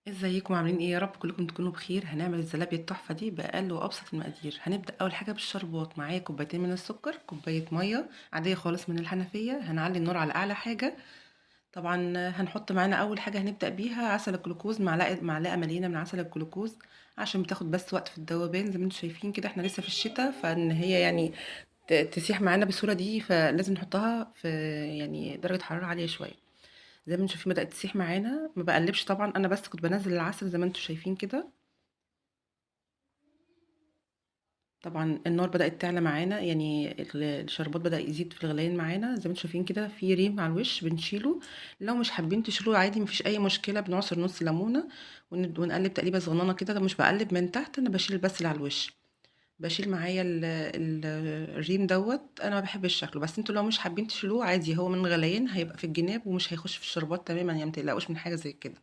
ازيكم عاملين ايه؟ يا رب كلكم تكونوا بخير. هنعمل الزلابيه التحفة دي باقل وابسط المقادير. هنبدا اول حاجة بالشربات. معايا كوبايتين من السكر، كوباية مية عادية خالص من الحنفية، هنعلي النار على اعلى حاجة. طبعا هنحط معانا اول حاجة هنبدا بيها عسل الجلوكوز، معلقه مليانة من عسل الجلوكوز عشان بتاخد بس وقت في الذوبان. زي ما انتم شايفين كده احنا لسه في الشتاء، فان هي يعني تسيح معانا بالصورة دي، فلازم نحطها في يعني درجه حرارة عالية شوية. زي ما انتم شايفين بدات تسيح معانا، ما بقلبش طبعا، انا بس كنت بنزل العسل زي ما انتم شايفين كده. طبعا النار بدات تعلى معانا، يعني الشربات بدا يزيد في الغليان معانا. زي ما انتم شايفين كده في ريم على الوش بنشيله، لو مش حابين تشيلوه عادي مفيش اي مشكلة. بنعصر نص ليمونه ونقلب تقليبه صغننه كده. مش بقلب من تحت، انا بشيل بس اللي على الوش، بشيل معايا الريم دوت. انا ما بحبش شكله، بس انتوا لو مش حابين تشيلوه عادي، هو من غليان هيبقى في الجناب ومش هيخش في الشربات تماما، يعني ما تقلقوش من حاجة زي كده.